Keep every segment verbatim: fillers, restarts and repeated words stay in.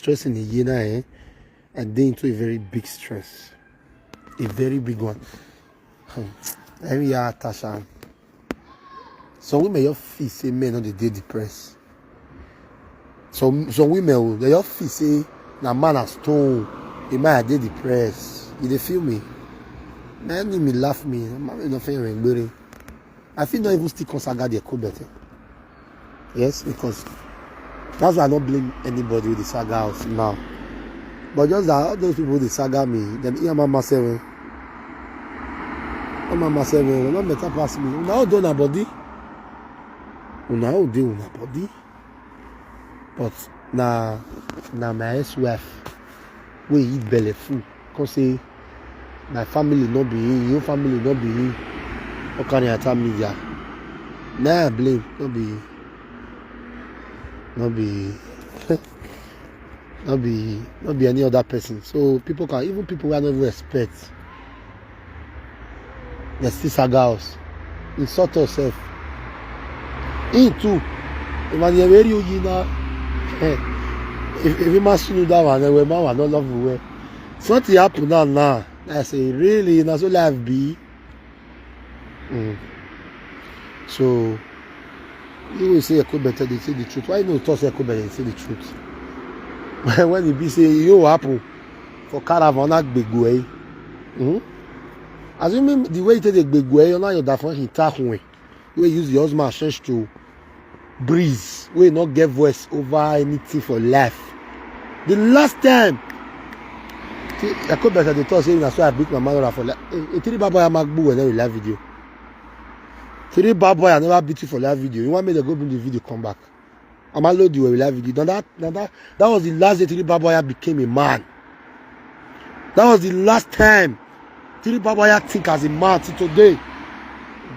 Person in year now, eh? And they into a very big stress, a very big one. Hmm. Every year, Tasha. Some women, you feel say men no dey dey depressed. Some some women, oh, they just feel say na man as stone. A man dey depressed. You dey feel me? Man, me laugh me. Man, no fit ring gbere. I feel not even still consider the Ekobete. Yes, because that's why I don't blame anybody with the saga house now. But just that all those people with the saga me, then hear mama seven. Oh, mama seven, not better pass me. Now don't na body. Una all dey una body. But na na my ex-wife wey eat belle full. Come say my family no be him, your family no be him. Come carry enter media. Na I blame, no be no be no be no be any other person. So people can, even people wey I no even expect, they still saga us, insult us sef. Him too, if I dey very oyi na, if if him must know that one, then we man no love we well. Something happen now now. I say really, na so life be. Mm. So you will say Ekobete dey say the truth. Why you no talk say Ekobete dey say the truth? When e be say e go happen for caravan, na gbegbo eh. Mm? Assuming the way you take the gbegbo eh, you know your dafon he takun eh. You use your husband change to breeze. We not get voice over anything for life. The last time, see, Ekobete dey talk say na so I beat my mother for life. Eh, eh, three bad boy I magbu when we live video. Three bad boy I never beat you for live video. You want me to go bring the video come back? I'm a load you with live video. Now that now that that was the last day three bad boy I became a man. That was the last time three bad boy I think as a man till today.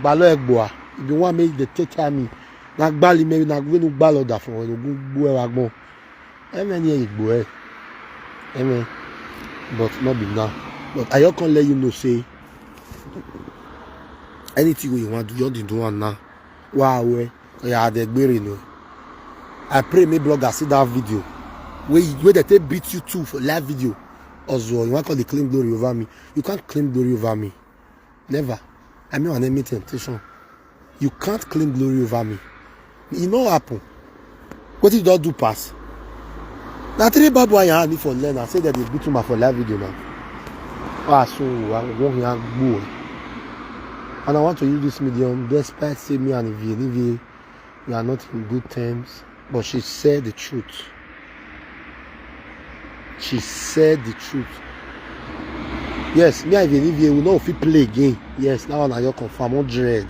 Balo Egboa. If you want me, they take time me. Na gbali me na gwenu gbalo da fun we no gun gbo e wa gbon. Amen ye igbo e. Amen. But not be now. But I can let you know say anything wey you want do, you dey do am now. Wow, we ya dey gbere no. I pray make bloggers see that video. Wey wey they take beat you too for live video. Also, you want call the claim glory over me. You can't claim glory over me. Never. I mean, an enemy temptation. You can't claim glory over me. E no happen. Wetin you don do pass? Na three bad boy I need for learn. I say that they beat him for live video now. Ah, so I won't hear go. And I want to use this medium, despite say me and Ivy, Ivy, we are not in good terms, but she said the truth. She said the truth. Yes, me and Ivy, Ivy, we no fit play again. Yes, that one I your confirm hundred.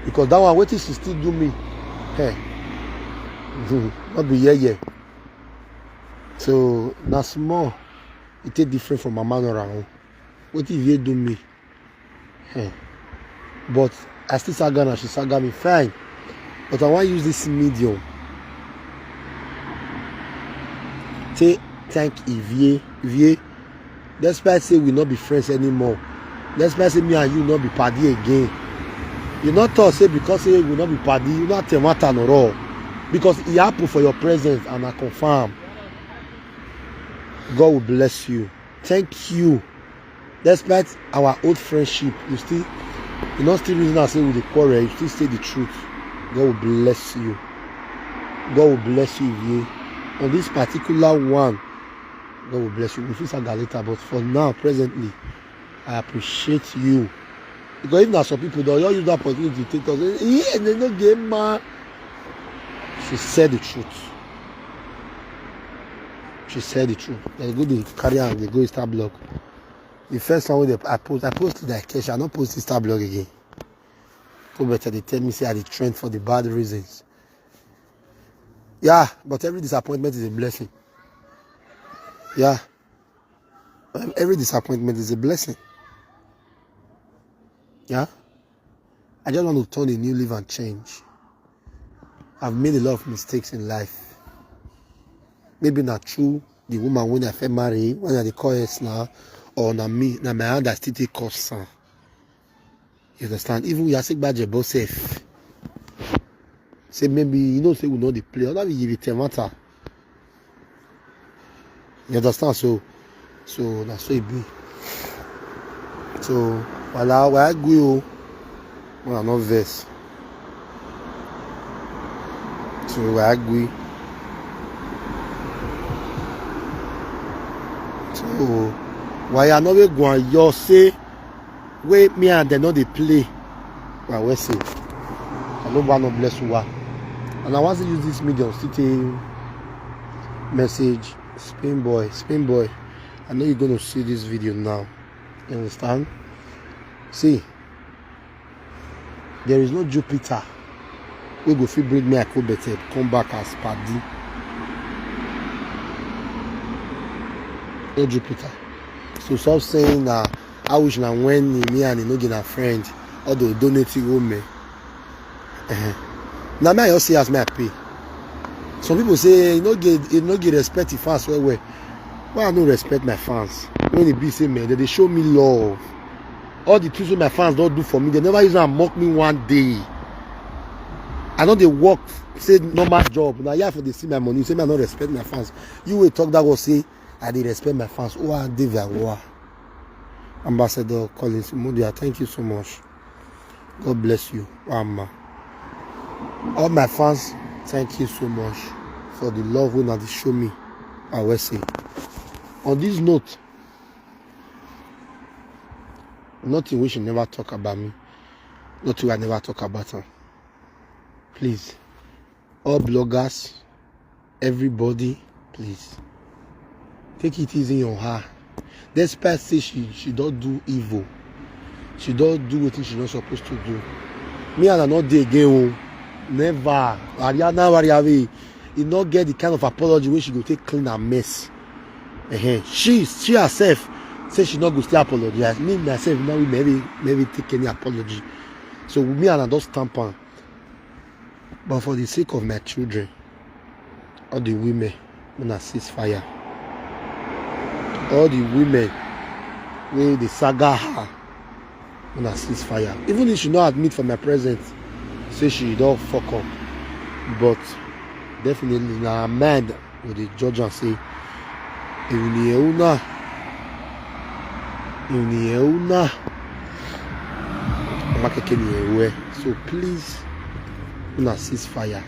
Because that one, wetin she still do me? Hey, not be yeah yeah. So na small. It take different from Mama Nora own. Wetin Ivy do me? Hey. But I still saga na she saga me fine. But I wan use this medium. Say thank Ivie. Ivie, despite say we not be friends anymore, despite say me and you not be party again, you not talk say because say we not be party, you not tell matter no raw. Because it happen for your presence and I confirm. God will bless you. Thank you. Despite our old friendship, you still you not still reason and say we dey quarrel, you still say the truth. God will bless you. God will bless you, Ivie. On this particular one, God will bless you. We feel saga later, but for now, presently, I appreciate you. Because if not some people don't you use that opportunity to take us. Yeah, they no get man. She said the truth. She said the truth. They go the carry and they go Insta blog. The first one wey I post, I post it like Kesha, I not post Insta blog again. Go better they tell me say I dey trend for the bad reasons. Yeah, but every disappointment is a blessing. Yeah. Every disappointment is a blessing. Yeah. I just want to turn a new leaf and change. I've made a lot of mistakes in life. Maybe not true. The woman when I fẹ́ marry, when I dey call her now, or na me, na my hand I still take cause am. You understand? Even Yasik Bajebo sef. Say maybe you know say we know the play. That be the matter. You understand? So, so na so e be. So, wala, wala gree o. Una no vex. So, wala gree. So, why I no go and you say, wey me and dem no dey play. Well, well say, I no wan no bless you. And I want to use this medium still take message Spain boy. Spain boy, I know you're gonna see this video now. You understand? See, there is no Jupiter wey go fit bring me Akobete come back as padi. No Jupiter. So stop saying na, I wish na when me and Inoge na friend, all the donate go me. Uh-huh. Na me I just see as me I pay. Some people say e no get, e no get respect e fans well well. Why I no respect my fans? When e be say, man, dem dey show me love. All the things wey my fans don do for me, dem never use am mock me one day. I no dey work say normal job. Na here I for dey see my money. Say me I no respect my fans. You wey talk that word say I dey respect my fans. Owa David Awoa. Ambassador Collins Mudia, thank you so much. God bless you. Ama. All my fans, thank you so much for the love wey una dey show me. I will say. On this note, nothing wey she never talk about me, nothing I never talk about am. Please, all bloggers, everybody, please, take it easy on her. Despite say she, she don do evil, she don do wetin she no suppose to do. Me and her no dey again o. Never. Ariana Wariawe, e no get the kind of apology wey she go take clean her mess. Uh-huh. She, she herself say she no go still apologize. Me myself, now we maybe, maybe take any apology. So me and her don stamp am. But for the sake of my children, all the women, una cease fire. All the women wey dey saga her, una cease fire. Even if she no admit for my presence say she don fuck up, but definitely na her mind go dey judge am say, "Ewu ni ewu na, ewu ni ewu na, makeke ni ewu e." So please, una cease fire.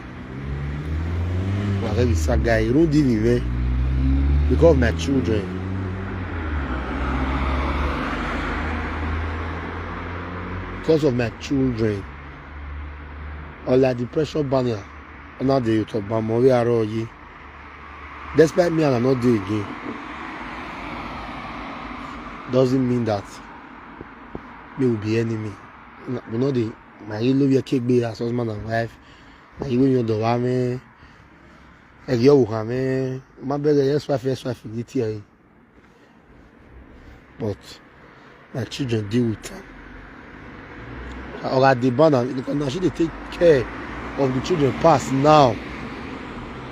Whatever is that guy, you don't deal with me because of my children. Because of my children. All that depression banner, another day you talk about more. Despite me and I not dey again, doesn't mean that we will be enemy. We no dey, na you love your cake be as husband and wife. Na you wey your door wa me. Ẹ yọ wò hàn me. Má bẹ̀rẹ̀ yes wife, yes wife ní tiẹ̀. But my children deal with them. Oga dey ban am because na she dey take care of the children pass now.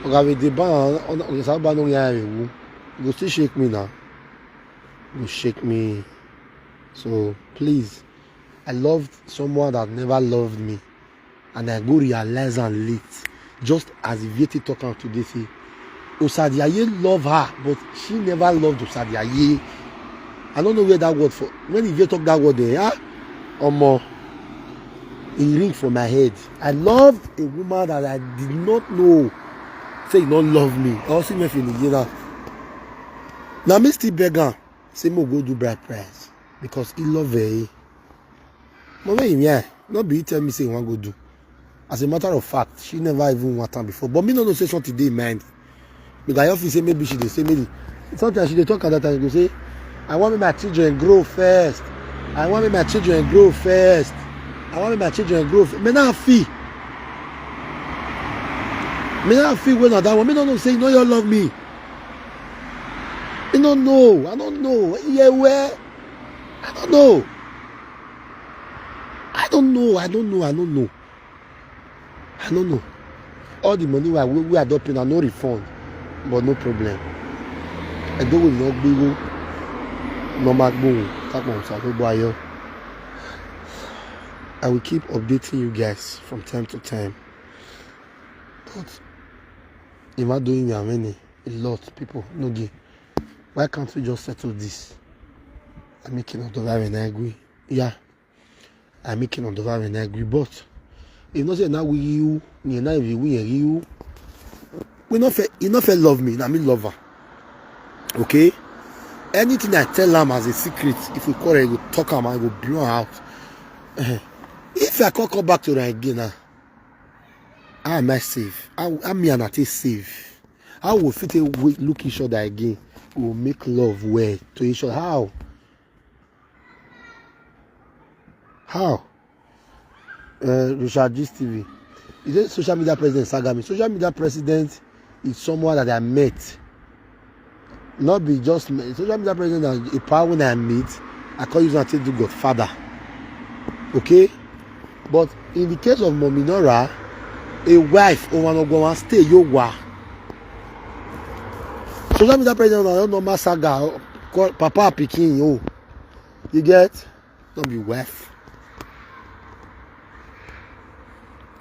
Oga we dey ban am, oga Saba no yan ewu. You go still shake me now. You go shake me. So please, I loved someone that never loved me, and I go realize am late. Just as Ivete talk am today, say Osadiaye love her, but she never loved Osadiaye. I don't know where that word for when Ivete talk that word there, ah, omo, e ring for my head. I love a woman that I did not know say you don't love me. I also me feeling you know. Now me still beg am say mo go do bride price because he love her. Mo wey him yeah, no be he tell me say he wan go do. As a matter of fact, she never even want am before. But me no know say something dey in mind. Because I often say maybe she dey say maybe sometimes she dey talk at that time, she go say, "I want make my children grow first. I want make my children grow first. I want make my children grow first." Me now feel. Me now feel when that one. Me no know say you know you love me. You don't know. I don't know. Yeah, where? I don't know. I don't know. I don't know. I don't know. I don't know. All the money wey I, wey I don pay na no refund, but no problem. I don't will not be go. No mag boom. That one so no buy you. I will keep updating you guys from time to time. But am I doing me many? A lot people no give. Why can't we just settle this? I make it not over when I agree. Yeah. I make it not over when I agree. But if not say now we you, you now if you we you, we not fair, you not fair love me. I mean lover. Okay? Anything I tell am as a secret, if we quarrel, I go talk am, I go blow am out. Eh, if I can't come back to that again now, how am I safe? How, how me and I take safe? How we fit take wait, look each other again? We will make love well to each other. How? How? Uh, Richard Gist T V. Is it social media president saga me? Social media president is someone that I met. Not be just me. Social media president na a power when I meet. I call you and take do godfather. Okay? But in the case of Mommy Nora, a wife over no go and stay you wa. Social media president na normal saga. Call papa pikin o. You get? Not be wife.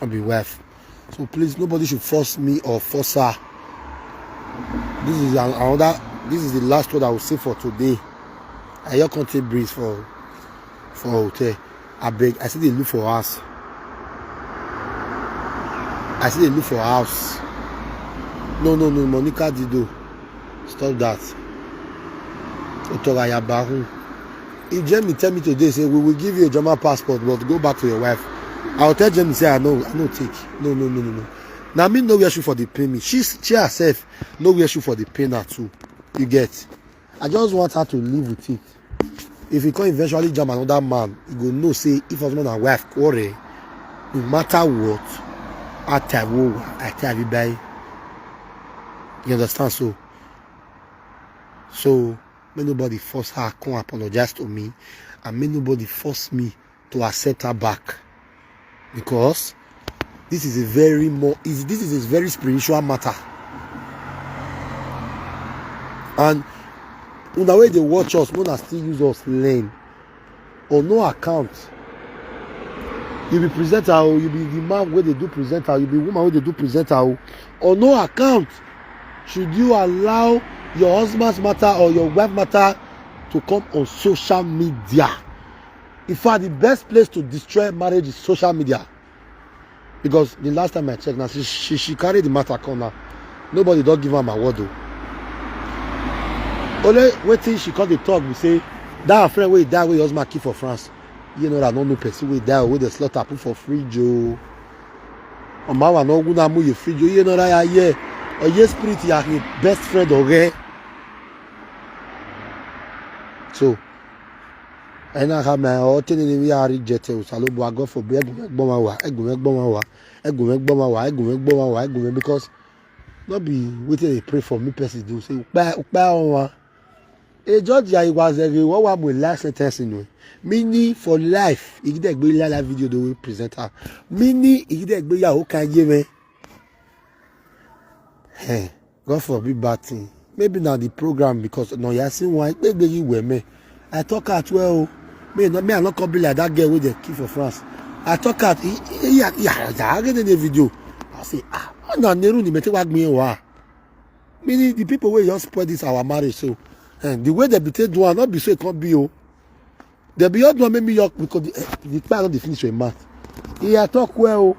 Not be wife. So please, nobody should force me or force her. This is an, another. This is the last word I will say for today. I hear country breeze for for hotel. I beg. I see they look for house. I see they look for house. No, no, no. Monica Dido, stop that. Otoga Yabahun. If Jemmy tell me today, say we will give you a German passport, but go back to your wife. I'll tell Jemmy say I know, I know take. No, no, no, no, no. Now me know where she for the pain me. She she herself know where she for the pain her too. You get? I just want her to live with it. If he can eventually jam another man, he go know say if husband and wife quarrel, no matter what, I tell you, I tell you, buy. You understand? So, so may nobody force her come apologize to me, and may nobody force me to accept her back, because this is a very more is this is a very spiritual matter. And una wey dey watch us, una still use us learn. On no account, you be presenter o, you be the man wey dey do presenter, you be woman wey dey do presenter o, on no account should you allow your husband's matter or your wife matter to come on social media. In fact, the best place to destroy marriage is social media. Because the last time I checked, now she she, she carried the matter come now. Nobody don't give her my word though. Only waiting she called the talk. We say that her friend wey die wey husband keep for France. You know that no no person wey die wey the slaughter put for fridge o. Ọmọ wa no guna mu ye fridge o. You know that yeah. Or yes spirit ya his best friend or so. Ena ha ma o tene ni wi ari jete o salo bo ago for be egun egbo ma wa egun egbo ma wa egun egbo ma wa egun egbo ma wa egun because no be wetin dey pray for me person do say upa upa on wa e judge ya iwa zege wo wa mo life sentence no meaning for life igide gbe la la video do we present am meaning igide gbe ya o kan ye me eh God forbid bad thing. Maybe now the program because no ya see why maybe you were me. I talk out well. Me no me I not come be like that girl with the key for France. I talk out yeah yeah yeah I get in the video. I say ah na neru ni mete wag me wa. Meaning the people wey just spoil this our marriage so and the way they be take do am not be so it can't be oh. Dem be old one make me yoke because the eh, the kpa don dey finish your mouth. He I talk well o.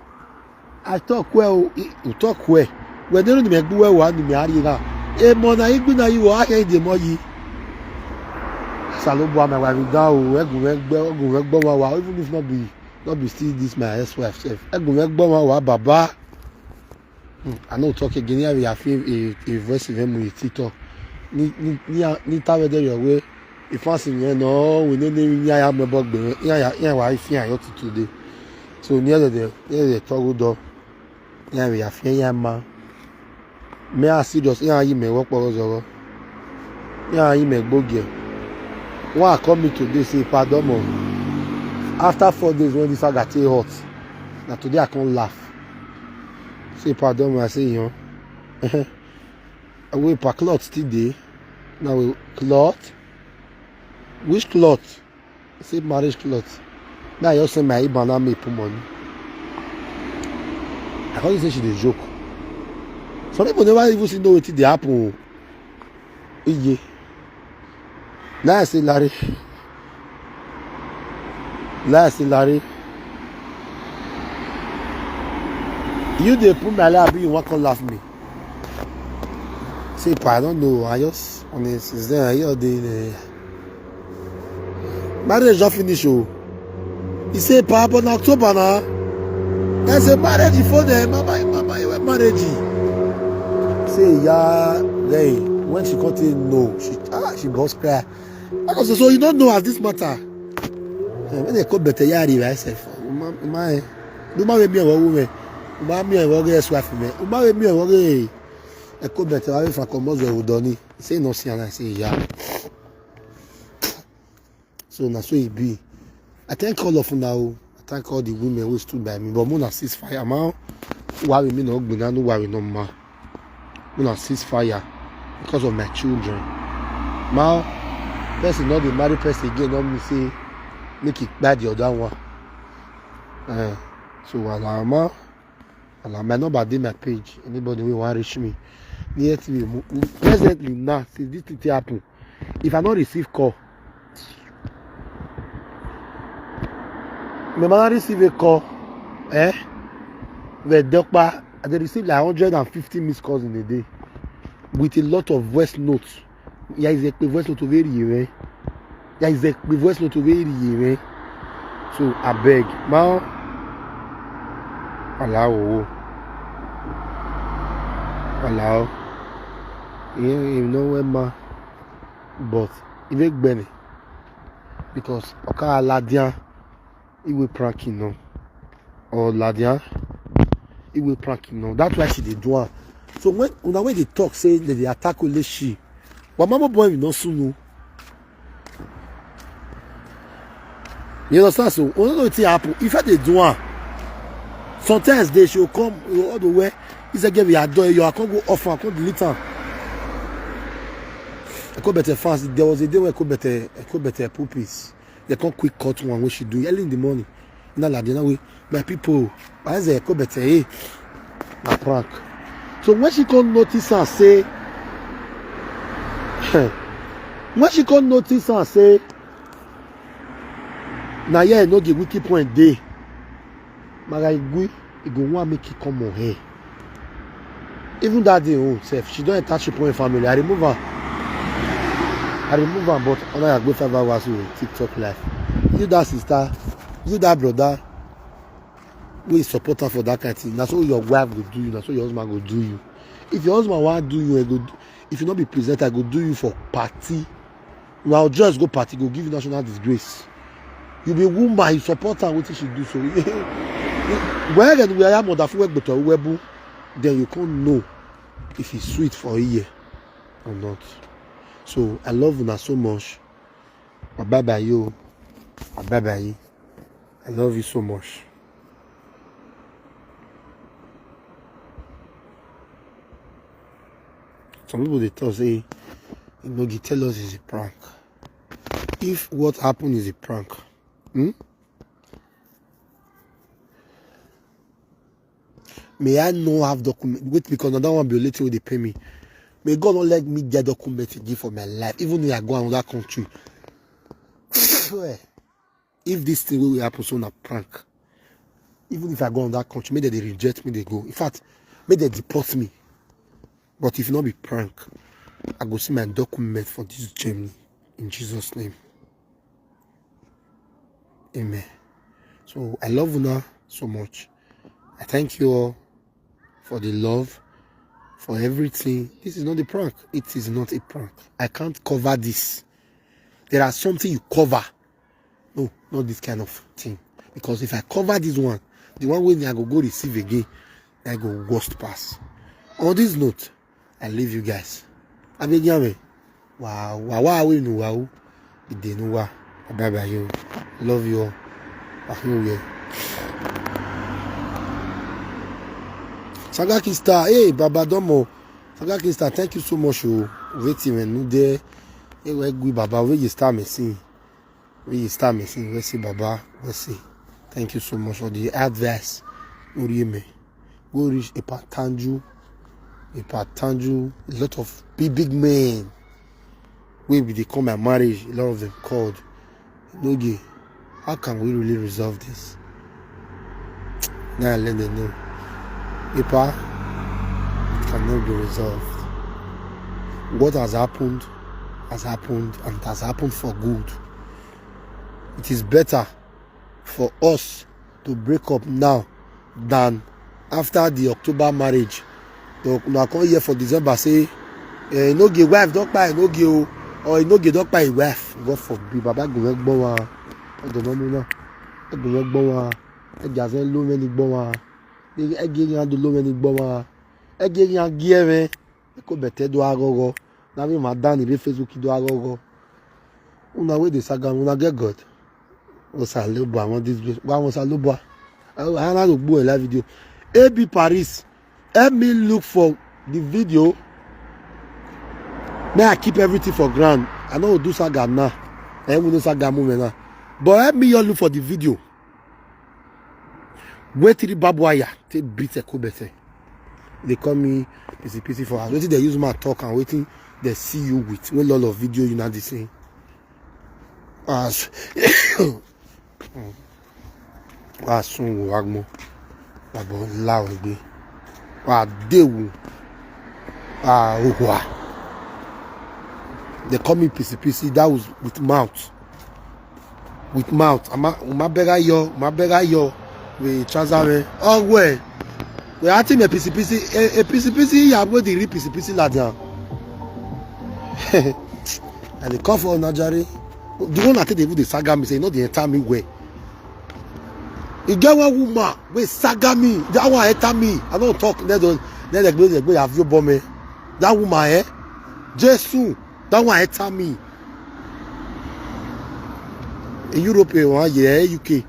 I talk well o. He, he talk well. Wee dịrị n'ime egbu wee waa n'ime arị na. Emo na igbu na iwo ahịa ide mo yi. Salobo ama wa riga o. Egun wee gbe egun wee gbo wa wa even if not be not be still this my ex-wife sef. Egun wee gbo wa wa baba. Hmm, I no talk again. Here we have a, a, a voice of Emu Tito. Ni ni ni a- ni tawe de your way. If I sing you know, we need ni ni I am a bug. Ni I ni I wa if I yot today. So near the near the talk do. Here we have here ma. Me I serious. Here you me work for us. Here you me boge. Why I come me today say pardon mo. After four days when this saga take hot, now today I can't laugh. Say pardon me, I say you. Away pa cloth still dey. Now we cloth. Which cloth? Say marriage cloth. Now you say my Iban and me put money. I can't say she dey joke. Some people never even see know wetin dey happen. O. Iye. Now I say, Larry. Now I say, Larry. You dey put my life, you want come laugh me. Say, pa, I don't know. I just, honest, is there, I hear the, the marriage don finish o. He say, pa, but na October na. I say, marriage for them, mama, mama, you were marriage. Say, yeah, then when she got in, no, she, ah, she burst cry. I go say, so you don't know as this matter. Eh, when they come better, yeah, I sef. Uma, uma, eh. Uma we mi owo we. Uma mi owo ge ex-wife me. Uma we mi owo ge. E come better, I fa come ozo udoni. Say no, see, and I say, yeah. So na so e be. I thank all of una o. I thank all the women who stood by me. But muna ceasefire, ma. Why we no gbina, no why we no ma. Muna ceasefire because of my children. Ma, person not the married person again, not me say, make it bad the other one. Uh, so, alama, alama, my number dey my page. Anybody wey wan reach me, near T V, mo-, presently now, since this thing take happen, if I no receive call, me man receive a call, eh? Where Dokpa, I dey receive like hundred and fifty missed calls in a day with a lot of voice notes. Ya is a voice note very, eh? Ya is a voice note very, eh? So I beg, ma. Allow. Allow. You, you know where ma. But if it Benny, because Oka Aladian, he will prank you now. Or Ladian, he will prank you now. That's why she dey do am. So when, una when they talk, say that they attack Oleshi, but Mama Boy will not soon know. You understand? So, we don't know wetin happen. If I dey do am, sometimes they should come, you know, all the way. It's a game we adore you. I can't go off, I can't delete am. I could better fast. There was a day when I could better, I could better puppies. They can't quick cut one when she do early in the morning. Now, like, you know, we, my people, why is there could better, eh? Na prank. So when she come notice and say, when she come notice and say, na here I know the wicked point dey. Maga Igwe, e go wan make e come on here. Even that day, oh, sef, she don enter Chipo family. I remove her. I remove her, but Ona Yagbe five hours with TikTok live. You that sister, you that brother, we support her for that kind of thing. That's what your wife will do you. That's what your husband will do you. If your husband want do you, I go. If you not be presenter, I go do you for party. Now just go party, go give you national disgrace. You be woman, you support her, what she do so. Well, then we are mother for work, but webu, then you can't know if it's sweet for a year or not. So I love una so much. Bye bye you. Bye bye. I love you so much. Some people they tell say, you know, they tell us it's a prank. If what happened is a prank, hmm? May I no have document? Wait, because another one be later wey dey pay me. May God not let me get document again for my life, even if I go another country. Swear. If this thing will happen, so na prank. Even if I go another country, may they reject me, they go. In fact, may they deport me. But if not be prank, I go see my document for this journey in Jesus' name. Amen. So I love una so much. I thank you all for the love, for everything. This is not a prank. It is not a prank. I can't cover this. There are something you cover. No, not this kind of thing. Because if I cover this one, the one wey I go go receive again, I go worst pass. On this note, I leave you guys. Abeg, yam, eh? Wow, wow, wow, we know, wow. Ide no wa. Bye bye you. Love you all. Ahun we. Sagaki Star, hey, Baba Domo. Sagaki Star, thank you so much o. Wetin we no dey. Hey, we gui Baba, we you star me sing. We you star me sing. We see Baba, we see. Thank you so much for the advice. Urieme. Go reach Ipatanju. Ipatanju. A lot of big, big men. Wey be dey come my marriage, a lot of them called. Enogie, how can we really resolve this? Now I let them know. Ipa, it cannot be resolved. What has happened has happened, and it has happened for good. It is better for us to break up now than after the October marriage. So una come here for December say, eh, Enogie wife don kpai Enogie o, or Enogie don kpai wife. God forbid, baba go wek gbon wa. Odo mo mi na. E go wek gbon wa. E ja se lo me ni gbon wa. E ge yan do lo me ni gbon wa. E ge yan gi e me. E ko bete do agogo. Na mi ma dan ni be Facebook do agogo. Una wey dey saga, una get God. Osalobua, I want this place. Wa Osalobua. I, I don't go live video. A B Paris, help me look for the video. May I keep everything for ground. I know do saga now. I will do saga moment now. But help me, you look for the video. Wait till the barbed wire take beat a kubete. They call me pity pity for us. Wetin they use my talk and wetin they see you with. When lot of video you not the same. As wa sun wo agmo. Babo la ogbe. Wa dewu. Ah, uhwa. They call me pity pity. That was with mouth. With mouth. Ama, uma bega yo, uma bega yo. We trouser we. Oh, we. We ati me pity pity. A, a pity pity. Ya we the real pity pity la down. And they come for Najari. The one I think they would saga me say, no, they enter me way. You get one woman wey saga me, that one enter me. I don't talk. Then the then the gbege gbege have you bomb me. That woman, eh? Jesus, that one enter me. In Europe, eh, one year, eh, U K.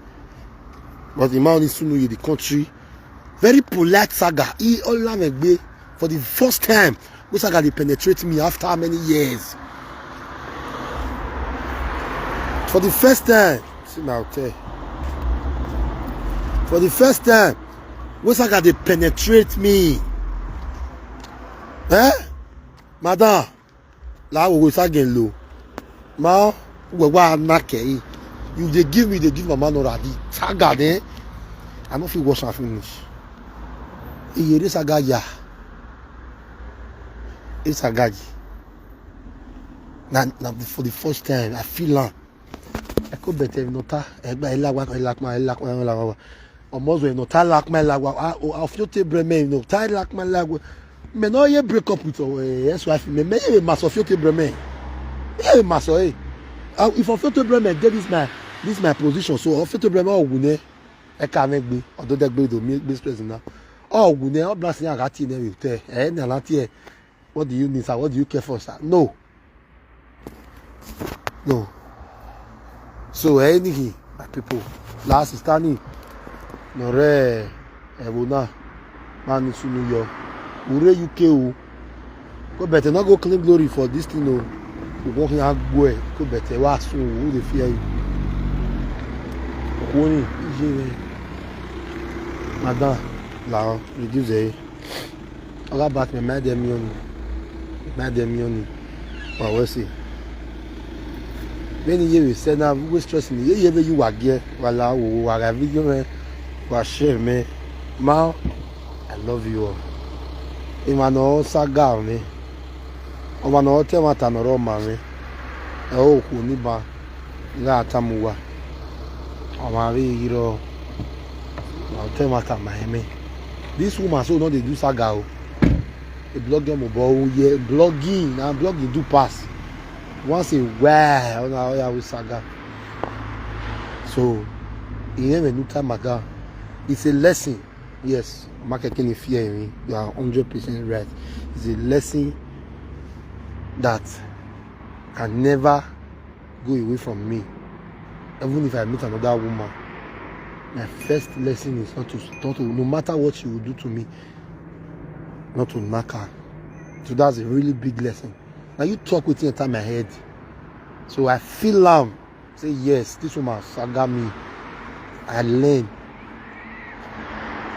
But the man is soon the country. Very polite saga. He all for the first time. Wey saga dey penetrate me after how many years? For the first time, see my hotel. For the first time, wey saga dey penetrate me. Eh? Madam, la wo saga lo. Ma, we wa na ke. You dey give me, dey give mama no ready. Saga then. I no fit wash and finish. Iye dey saga ya. It's a gaji. Na, na for the first time I feel am. I could better no ta. Egba ela wa ela kuma ela kuma ela wa. Almost we no ta la kuma ela wa. A o afio te bre me no ta ela kuma ela wa. Me no ye break up with your ex-wife. Me me ye mas ofio te bre me. Ye mas o eh. If ofio te bre me get this my this my position, so ofio te bre me ogune. E ka me gbe odo de gbe do mi gbe stress na. Ogune o blast ya ga ti ne wi te. Eh na la ti e. What do you need, sir? What do you care for, sir? No. No. So, eh, anything, my people. Last is Tani. No re, eh, wona. Man, it's New York. Ure U K o. Go better not go claim glory for this thing o. You walk in and go. Go better. Wa so who dey fear you? Okuni, Ijere. Madam, la reduce eh. Oga bat me mad dem yoni. Mad dem yoni. Wa we say. Many years we say now we stress me. Ye ye you wa ge. Wa la wo wa ga video me. Wa share me. Ma, I love you all. Ima no saga me. Oma no te mata no ro ma me. E o ku ni ba. Nga atamuwa. Oma we yiro. Ma te mata ma me. This woman so no dey do saga o. E blogging mo bo ye blogging na blogging do pass. Once a while, ona oya we saga. So, in a new time ago, it's a lesson. Yes, marketing if you hear me, you are hundred percent right. It's a lesson that can never go away from me. Even if I meet another woman, my first lesson is not to, not to, no matter what she will do to me, not to knock her. So that's a really big lesson. Now you talk with enter my head. So I feel am. Say yes, this woman saga me. I learn.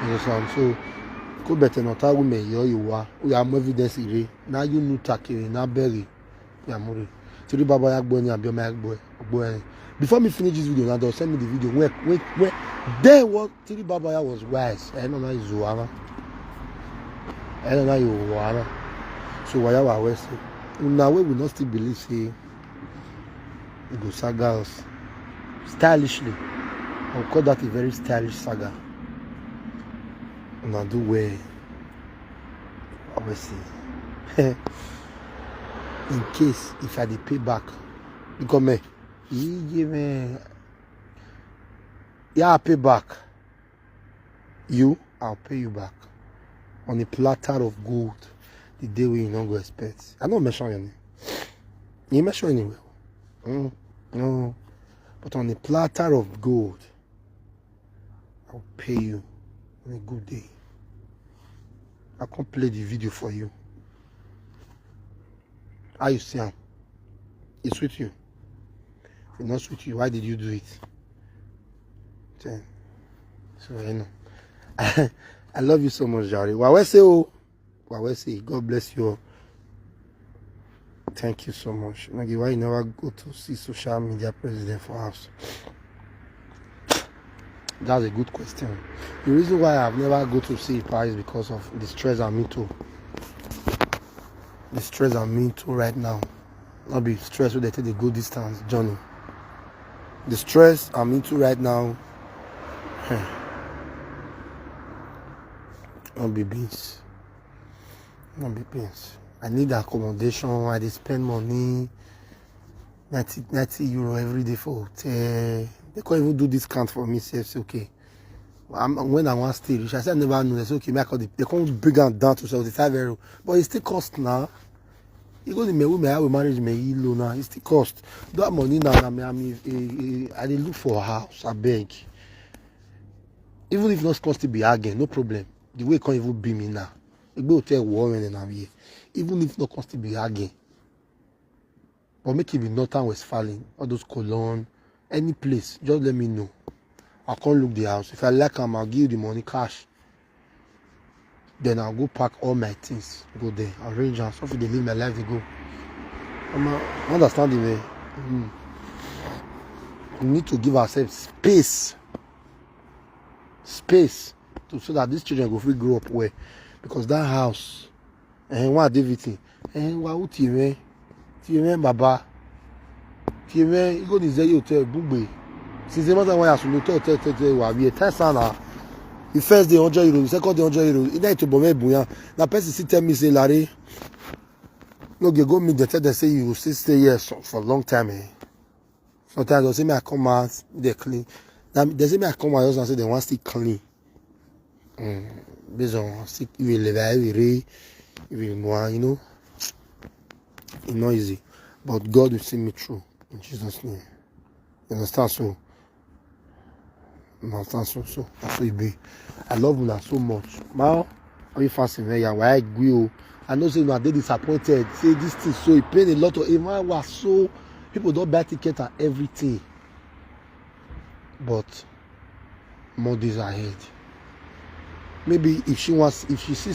You understand? So, go better not tell women yo you are. We are evidence ire. Now you know take it, now bury. Yamuri. Tiri Baba ya gbo ni abi ọmọ ya gbo ẹ. Before me finish this video now, they'll send me the video. When when when then what Tiri Baba ya was wise. I don't know is Zuana. I don't know you Zuana. So why I was say now we will not still believe say e go saga us stylishly. I will call that a very stylish saga. Una do well. Obviously. In case if I dey pay back, because me, you give me, yeah, I pay back. You, I'll pay you back on a platter of gold the day we you no go expect. I don't mention your name. You mention anywhere. Mm, no. But on a platter of gold, I'll pay you on a good day. I can't play the video for you. How you see am? It sweet you. If it not sweet you, why did you do it? Then, so you know. I love you so much, Jare. Wawe say oh, Wawe say God bless you all. Thank you so much. Nagi, why you never go to see social media president for house? That's a good question. The reason why I've never go to see Paris is because of the stress I'm into. The stress I'm into right now. Not be stress wey dey take dey go distance journey. The stress I'm into right now, not be beans. Not be beans. I need accommodation. I dey spend money. Ninety, ninety euro every day for hotel. They can't even do discount for me sef. Say okay. I'm, when I want stay reach, I say I never know. They say okay, make I call the, they can't bring am down to seventy-five euro. But it still cost now. You go the me, me, I will manage me low now. It still cost. That money now, I mean, I mean, eh, eh, I dey look for a house, I beg. Even if not cost to be again, no problem. The way can't even be me now. It go tell Warren and I'm here. Even if not cost to be again. But make it be Northern Westfalen, all those Cologne, any place, just let me know. I'll come look the house. If I like am, I'll give you the money cash. Then I'll go pack all my things, go there, arrange am. So if they live my life, they go. I'm uh, understanding me. Mm. We need to give ourselves space, space, to so that these children go fit grow up well, because that house, eh, one activity, eh, wa uti me, ti me baba, ti me igo ni zeyo te bugbe. Since the matter why I should tell tell tell tell wa be ten sana. The first day hundred euro, the second day hundred euro. It night to bome buya. Na person sit tell me say Larry, no get go me dey tell them say you still stay here so, for a long time. Eh. Sometimes they say me I come out, they clean. Now they say me I come out, just say they want still clean. Mm, based on sick, we live, we re, we more, you know, it's not easy. But God will see me through in Jesus' name. You understand? So, you understand? So, so that's what it be. I love una so much. Now, are you fasting? Where you are? Why I agree? Oh? I know say una dey disappointed. Say this thing so it pain a lot of even I was so people don't buy ticket and everything. But more days ahead. Maybe if she wants, if she sees